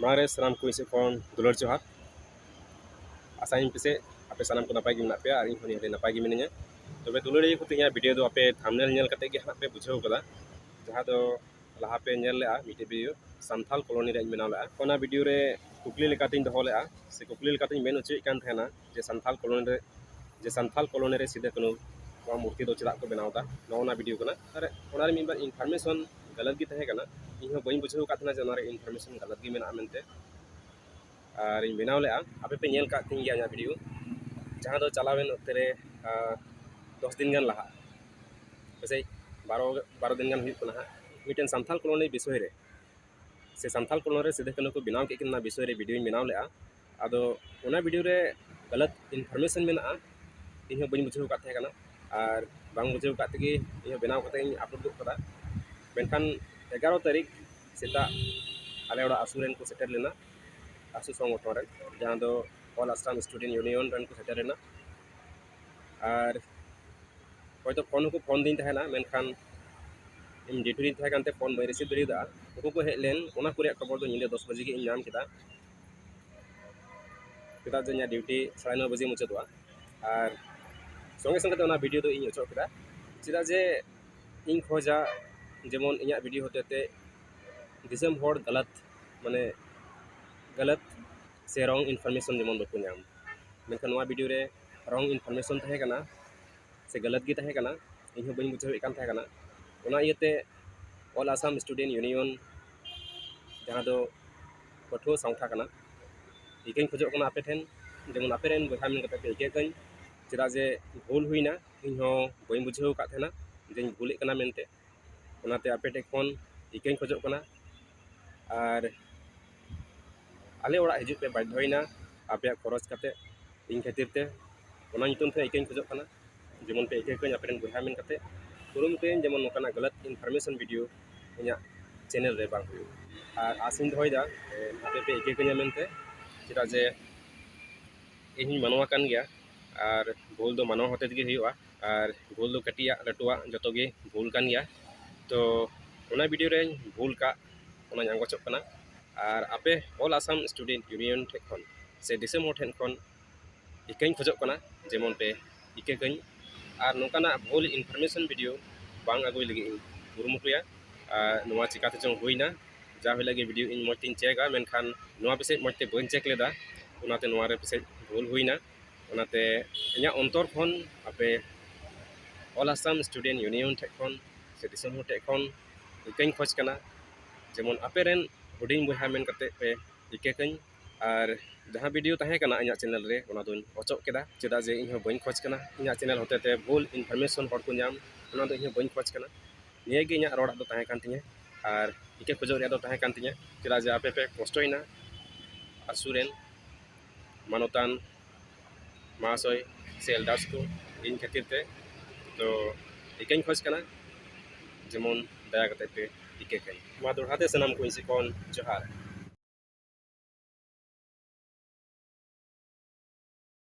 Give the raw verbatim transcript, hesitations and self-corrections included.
ᱢᱟᱲᱟᱝ ᱨᱮ ᱥᱟᱱᱟᱢ ᱠᱚ ᱤᱧ ᱥᱮᱫ ᱠᱷᱚᱱ ᱫᱩᱞᱟᱹᱲ ᱡᱚᱦᱟᱨ᱾ ᱟᱥᱟᱭᱟᱹᱧ ᱯᱟᱥᱮᱡ ᱟᱯᱮ ᱥᱟᱱᱟᱢ ᱠᱚ ᱱᱟᱯᱟᱭ ᱜᱮ ᱢᱮᱱᱟᱜ ᱯᱮᱭᱟ ᱟᱨ ᱤᱧ ᱦᱚᱸ ᱱᱤᱭᱟᱹ ᱱᱟᱯᱟᱭ ᱜᱮ ᱢᱤᱱᱟᱹᱧᱟ᱾ ᱛᱚᱵᱮ ᱫᱩᱞᱟᱹᱲᱤᱭᱟᱹ ᱠᱚ, ᱛᱮᱦᱮᱧᱟᱜ video ᱫᱚ ᱟᱯᱮ thumbnail ᱧᱮᱞ ᱠᱟᱛᱮ ᱜᱮ ᱦᱟᱸᱜ ᱯᱮ ᱵᱩᱡᱷᱟᱹᱣ ᱠᱟᱫᱟ, ᱡᱟᱦᱟᱸ ᱫᱚ ᱞᱟᱦᱟ ᱯᱮ ᱧᱮᱞ ᱞᱮᱜᱼᱟ ᱢᱤᱫᱴᱮᱡ video ᱥᱟᱱᱛᱷᱟᱞ colony ᱨᱮ ᱤᱧ ᱵᱮᱱᱟᱣ ᱞᱮᱜᱼᱟ᱾ ᱚᱱᱟ video ᱨᱮ ᱠᱩᱠᱞᱤ ᱞᱮᱠᱟᱛᱤᱧ ᱫᱚᱦᱚ ᱞᱮᱜᱼᱟ ᱥᱮ ᱠᱩᱠᱞᱤ ᱞᱮᱠᱟᱛᱤᱧ ᱢᱮᱱ ᱦᱚᱪᱚᱭᱮᱫ ᱠᱟᱱ ᱛᱟᱦᱮᱱᱟ ᱡᱮ ᱥᱟᱱᱛᱷᱟᱞ colony ᱨᱮ, ᱡᱮ ᱥᱟᱱᱛᱷᱟᱞ colony ᱨᱮ ᱥᱤᱫᱩ ᱠᱟᱹᱱᱦᱩ ᱱᱚᱣᱟ ᱢᱩᱨᱛᱤ ᱫᱚ ᱪᱮᱫᱟᱜ ᱠᱚ ᱵᱮᱱᱟᱣ ᱮᱫᱟ, ᱱᱚᱜᱼᱚ ᱱᱟ video ᱠᱟᱱᱟ᱾ ᱟᱨ ᱚᱱᱟᱨᱮ ᱢᱤᱫ ᱵᱟᱨ information ᱜᱟᱞᱟᱛ ᱜᱮ ᱛᱟᱦᱮᱸ ᱠᱟᱱᱟ᱾ ᱤᱧ ᱦᱚᱸ ᱵᱟᱹᱧ ᱵᱩᱡᱷᱟᱹᱣ ᱟᱠᱟᱫ ᱛᱟᱦᱮᱱᱟ ᱡᱮ ᱚᱱᱟᱨᱮ information ᱜᱟᱞᱟᱛ ᱜᱮ ᱢᱮᱱᱟᱜᱼᱟ ᱢᱮᱱᱛᱮ᱾ ᱟᱨᱤᱧ ᱵᱮᱱᱟᱣ ᱞᱮᱜᱼᱟ, ᱟᱯᱮ ᱯᱮ ᱧᱮᱞ ᱠᱟᱜ ᱛᱤᱧ ᱜᱮᱭᱟ ᱤᱧᱟᱹᱜ video, ᱡᱟᱦᱟᱸ ᱫᱚ ᱪᱟᱞᱟᱣᱮᱱ ᱚᱠᱛᱮ ᱨᱮ, ᱟᱸ, ᱫᱚᱥ ᱫᱤᱱ ᱜᱟᱱ ᱞᱟᱦᱟ, ᱯᱟᱥᱮᱡ ᱵᱟᱨᱚ, ᱵᱟᱨᱚ ᱫᱤᱱ ᱜᱟᱱ ᱦᱩᱭᱩᱜ ᱠᱟᱱᱟ ᱦᱟᱸᱜ, ᱢᱤᱫᱴᱮᱱ ᱥᱟᱱᱛᱷᱟᱞ colony ᱵᱤᱥᱚᱭ ᱨᱮ, ᱥᱮ ᱥᱟᱱᱛᱷᱟᱞ colony ᱨᱮ ᱥᱤᱫᱩ ᱠᱟᱹᱱᱦᱩ ᱠᱚ ᱵᱮᱱᱟᱣ ᱠᱮᱫ ᱠᱤᱱᱟ, ᱚᱱᱟ ᱵᱤᱥᱚᱭ ᱨᱮ videoᱧ ᱵᱮᱱᱟᱣ ᱞᱮᱜᱼᱟ᱾ ᱟᱫᱚ ᱚᱱᱟ video ᱨᱮ ᱜᱟᱞᱟᱛ information ᱢᱮᱱᱟᱜᱼᱟ, ᱤᱧ ᱦᱚᱸ ᱵᱟᱹᱧ ᱵᱩᱡᱷᱟᱹᱣ ᱟᱠᱟᱫ ᱛᱟᱦᱮᱸ ᱠᱟᱱᱟ᱾ ᱟᱨ ᱵᱟᱝ ᱵᱩᱡᱷᱟᱹᱣ ᱟᱠᱟᱫ ᱛᱮᱜᱮ ᱤᱧ ᱦᱚᱸ ᱵᱮᱱᱟᱣ ᱠᱟᱛᱮ ᱤᱧ upload ᱜᱚᱫ ᱠᱟᱫᱟ᱾ ᱢᱮᱱᱠᱷᱟᱱ ᱮᱜᱟᱨᱚ ᱛᱟᱹᱨᱤᱠᱷ ᱥᱮᱛᱟᱜ ᱟᱞᱮ ᱚᱲᱟᱜ ᱟᱹᱥᱩ ᱨᱮᱱ ᱠᱚ ᱥᱮᱴᱮᱨ ᱞᱮᱱᱟ, ᱟᱹᱥᱩ ᱥᱚᱝᱜᱚᱴᱷᱚᱱ ᱨᱮᱱ, ᱡᱟᱦᱟᱸ ᱫᱚ All Assam Student Union ᱨᱮᱱ ᱠᱚ ᱥᱮᱴᱮᱨ ᱞᱮᱱᱟ᱾ ᱟᱨ ᱦᱚᱭᱛᱳ ᱯᱷᱳᱱ ᱦᱚᱸᱠᱚ ᱯᱷᱳᱱ ᱫᱤᱧ ᱛᱟᱦᱮᱱᱟ, ᱢᱮᱱᱠᱷᱟᱱ ᱤᱧ duty ᱨᱤᱧ ᱛᱟᱦᱮᱸ ᱠᱟᱱᱛᱮ ᱯᱷᱳᱱ ᱵᱟᱹᱧ receive ᱫᱟᱲᱮᱭᱟᱫᱟ᱾ ᱩᱱᱠᱩ ᱠᱚ ᱦᱮᱡ ᱞᱮᱱ, ᱚᱱᱟ ᱠᱚ ᱨᱮᱭᱟᱜ ᱠᱷᱚᱵᱚᱨ ᱫᱚ ᱧᱤᱫᱟᱹ ᱫᱚᱥ ᱵᱟᱡᱮ ᱜᱮ ᱤᱧ ᱧᱟᱢ ᱠᱮᱫᱟ, ᱪᱮᱫᱟᱜ ᱡᱮ ᱤᱧᱟᱹᱜ duty ᱥᱟᱲᱮ ᱱᱚ ᱵᱟᱡᱮ ᱢᱩᱪᱟᱹᱫᱚᱜᱼᱟ᱾ ᱟᱨ ᱥᱚᱸᱜᱮ ᱥᱚᱸᱜᱮ ᱛᱮ ᱚᱱᱟ video ᱫᱚ ᱤᱧ ᱚᱪᱚᱜ ᱠᱮᱫᱟ, ᱪᱮᱫᱟᱜ ᱡᱮ ᱤᱧ ᱠᱷᱚᱡᱟ ᱡᱮᱢᱚᱱ ᱤᱧᱟᱹᱜ video ᱦᱚᱛᱮ ᱛᱮ ᱫᱤᱥᱚᱢ ᱦᱚᱲ ᱜᱟᱞᱟᱛ, ᱢᱟᱱᱮ ᱜᱟᱞᱟᱛ ᱥᱮ wrong information ᱡᱮᱢᱚᱱ ᱵᱟᱠᱚ ᱧᱟᱢ᱾ ᱢᱮᱱᱠᱷᱟᱱ ᱱᱚᱣᱟ video ᱨᱮ wrong information ᱛᱟᱦᱮᱸ ᱠᱟᱱᱟ ᱥᱮ ᱜᱟᱞᱟᱛ ᱜᱮ ᱛᱟᱦᱮᱸ ᱠᱟᱱᱟ, ᱤᱧ ᱦᱚᱸ ᱵᱟᱹᱧ ᱵᱩᱡᱷᱟᱹᱣᱮᱫ ᱠᱟᱱ ᱛᱟᱦᱮᱸ ᱠᱟᱱᱟ᱾ ᱚᱱᱟ ᱤᱭᱟᱹᱛᱮ All Assam Student Union, ᱡᱟᱦᱟᱸ ᱫᱚ ᱯᱟᱹᱴᱷᱩᱣᱟᱹ ᱥᱟᱶᱛᱟ ᱠᱟᱱᱟ, ᱤᱠᱟᱹᱧ ᱠᱷᱚᱡᱚᱜ ᱠᱟᱱᱟ ᱟᱯᱮ ᱴᱷᱮᱱ, ᱡᱮᱢᱚᱱ ᱟᱯᱮ ᱨᱮᱱ ᱵᱚᱭᱦᱟ ᱢᱮᱱ ᱠᱟᱛᱮ ᱯᱮ ᱤᱠᱟᱹ ᱠᱟᱹᱧ, ᱪᱮᱫᱟᱜ ᱡᱮ ᱵᱷᱩᱞ ᱦᱩᱭᱱᱟ, ᱤᱧ ᱦᱚᱸ ᱵᱟᱹᱧ ᱵᱩᱡᱷᱟᱹᱣ ᱟᱠᱟᱫ ᱛᱟᱦᱮᱱᱟ ᱡᱮᱧ ᱵᱷᱩᱞᱮᱫ ᱠᱟᱱᱟ ᱢᱮᱱᱛᱮ᱾ ᱚᱱᱟᱛᱮ ᱟᱯᱮ ᱴᱷᱮᱱ ᱠᱷᱚᱱ ᱤᱠᱟᱹᱧ ᱠᱷᱚᱡᱚᱜ ᱠᱟᱱᱟ᱾ ᱟᱨ ᱟᱞᱮ ᱚᱲᱟᱜ ᱦᱤᱡᱩᱜ ᱯᱮ ᱵᱟᱫᱽᱫᱷᱚᱭᱮᱱᱟ ᱟᱯᱮᱭᱟᱜ ᱠᱷᱚᱨᱚᱪ ᱠᱟᱛᱮ ᱤᱧ ᱠᱷᱟᱹᱛᱤᱨ ᱛᱮ᱾ ᱚᱱᱟ ᱧᱩᱛᱩᱢ ᱛᱮ ᱤᱠᱟᱹᱧ ᱠᱷᱚᱡᱚᱜ ᱠᱟᱱᱟ, ᱡᱮᱢᱚᱱ ᱯᱮ ᱤᱠᱟᱹ ᱠᱟᱹᱧ ᱟᱯᱮ ᱨᱮᱱ ᱵᱚᱭᱦᱟ ᱢᱮᱱ ᱠᱟᱛᱮ᱾ ᱠᱩᱨᱩᱢᱩᱴᱩᱭᱟᱹᱧ ᱡᱮᱢᱚᱱ ᱱᱚᱝᱠᱟᱱᱟᱜ ᱜᱟᱞᱟᱛ information video ᱤᱧᱟᱹᱜ channel ᱨᱮ ᱵᱟᱝ ᱦᱩᱭᱩᱜ᱾ ᱟᱨ ᱟᱥᱤᱧ ᱫᱚᱦᱚᱭᱮᱫᱟ, ᱮ, ᱟᱯᱮ ᱯᱮ ᱤᱠᱟᱹ ᱠᱟᱹᱧᱟ ᱢᱮᱱᱛᱮ, ᱪᱮᱫᱟᱜ ᱡᱮ ᱤᱧ ᱦᱚᱸᱧ ᱢᱟᱱᱣᱟ ᱠᱟᱱ ᱜᱮᱭᱟ᱾ ᱟᱨ ᱵᱷᱩᱞ ᱫᱚ ᱢᱟᱱᱣᱟ ᱦᱚᱛᱮ ᱛᱮᱜᱮ ᱦᱩᱭᱩᱜᱼᱟ᱾ ᱟᱨ ᱵᱷᱩᱞ ᱫᱚ ᱠᱟᱹᱴᱤᱡᱟᱜ ᱞᱟᱹᱴᱩᱣᱟᱜ ᱡᱚᱛᱚ ᱜᱮ ᱵᱷᱩᱞ ᱠᱟᱱ ᱜᱮᱭᱟ᱾ ᱛᱚ ᱚᱱᱟ video ᱨᱮᱧ ᱵᱷᱩᱞ ᱠᱟᱜ, ᱚᱱᱟᱧ ᱟᱸᱜᱚᱪᱚᱜ ᱠᱟᱱᱟ᱾ ᱟᱨ ᱟᱯᱮ All Assam Student Union ᱴᱷᱮᱱ ᱠᱷᱚᱱ ᱥᱮ ᱫᱤᱥᱚᱢ ᱦᱚᱲ ᱴᱷᱮᱱ ᱠᱷᱚᱱ ᱤᱠᱟᱹᱧ ᱠᱷᱚᱡᱚᱜ ᱠᱟᱱᱟ, ᱡᱮᱢᱚᱱ ᱯᱮ ᱤᱠᱟᱹ ᱠᱟᱹᱧ᱾ ᱟᱨ ᱱᱚᱝᱠᱟᱱᱟᱜ ᱵᱷᱩᱞ information video ᱵᱟᱝ ᱟᱹᱜᱩᱭ ᱞᱟᱹᱜᱤᱫ ᱤᱧ ᱠᱩᱨᱩᱢᱩᱴᱩᱭᱟ᱾ ᱟᱨ ᱱᱚᱣᱟ ᱪᱤᱠᱟᱹ ᱛᱮᱪᱚᱝ ᱦᱩᱭᱱᱟ, ᱡᱟ ᱦᱩᱭ ᱞᱟᱹᱜᱤᱫ video ᱤᱧ ᱢᱚᱡᱽ ᱛᱮᱧ ᱪᱮᱠᱟ, ᱢᱮᱱᱠᱷᱟᱱ ᱱᱚᱣᱟ ᱯᱟᱥᱮᱡ ᱢᱚᱡᱽ ᱛᱮ ᱵᱟᱹᱧ check ᱞᱮᱫᱟ, ᱚᱱᱟᱛᱮ ᱱᱚᱣᱟ ᱨᱮ ᱯᱟᱥᱮᱡ ᱵᱷᱩᱞ ᱦᱩᱭᱱᱟ᱾ ᱚᱱᱟᱛᱮ ᱤᱧᱟᱹᱜ ᱚᱱᱛᱚᱨ ᱠᱷᱚᱱ ᱟᱯᱮ All Assam Student Union ᱴᱷᱮᱱ ᱠᱷᱚᱱ ᱥᱮ ᱫᱤᱥᱚᱢ ᱦᱚᱲ ᱴᱷᱮᱱ ᱠᱷᱚᱱ ᱤᱠᱟᱹᱧ ᱠᱷᱚᱡᱽ ᱠᱟᱱᱟ, ᱡᱮᱢᱚᱱ ᱟᱯᱮ ᱨᱮᱱ ᱦᱩᱰᱤᱧ ᱵᱚᱭᱦᱟ ᱢᱮᱱ ᱠᱟᱛᱮ ᱯᱮ ᱤᱠᱟᱹ ᱠᱟᱹᱧ᱾ ᱟᱨ ᱡᱟᱦᱟᱸ video ᱛᱟᱦᱮᱸ ᱠᱟᱱᱟ ᱤᱧᱟᱹᱜ channel ᱨᱮ, ᱚᱱᱟ ᱫᱚᱧ ᱚᱪᱚᱜ ᱠᱮᱫᱟ, ᱪᱮᱫᱟᱜ ᱡᱮ ᱤᱧ ᱦᱚᱸ ᱵᱟᱹᱧ ᱠᱷᱚᱡᱽ ᱠᱟᱱᱟ ᱤᱧᱟᱹᱜ channel ᱦᱚᱛᱮ ᱛᱮ ᱵᱷᱩᱞ information ᱦᱚᱲ ᱠᱚ ᱧᱟᱢ, ᱚᱱᱟ ᱫᱚ ᱤᱧ ᱦᱚᱸ ᱵᱟᱹᱧ ᱠᱷᱚᱡᱽ ᱠᱟᱱᱟ᱾ ᱱᱤᱭᱟᱹ ᱜᱮ ᱤᱧᱟᱹᱜ ᱨᱚᱲᱟᱜ ᱫᱚ ᱛᱟᱦᱮᱸ ᱠᱟᱱ ᱛᱤᱧᱟᱹ ᱟᱨ ᱤᱠᱟᱹ ᱠᱷᱚᱡᱚᱜ ᱨᱮᱭᱟᱜ ᱫᱚ ᱛᱟᱦᱮᱸ ᱠᱟᱱ ᱛᱤᱧᱟᱹ, ᱪᱮᱫᱟᱜ ᱡᱮ ᱟᱯᱮ ᱯᱮ ᱠᱚᱥᱴᱚᱭᱮᱱᱟ ᱟᱥᱩ ᱨᱮᱱ ᱢᱟᱱᱚᱛᱟᱱ ᱢᱟᱦᱟᱥᱚᱭ ᱥᱮ elders ᱠᱚ ᱤᱧ ᱠᱷᱟᱹᱛᱤᱨ ᱛᱮ᱾ ᱛᱚ ᱤᱠᱟᱹᱧ ᱠᱷᱚᱡᱽ ᱠᱟᱱᱟ, ᱡᱮᱢᱚᱱ ᱫᱟᱭᱟ ᱠᱟᱛᱮ ᱯᱮ ᱤᱠᱟᱹ ᱠᱟᱹᱧ᱾ ᱢᱟ ᱫᱚᱦᱲᱟ ᱛᱮ ᱥᱟᱱᱟᱢ ᱠᱚ ᱤᱧ ᱥᱮᱫ ᱠᱷᱚᱱ ᱡᱚᱦᱟᱨ᱾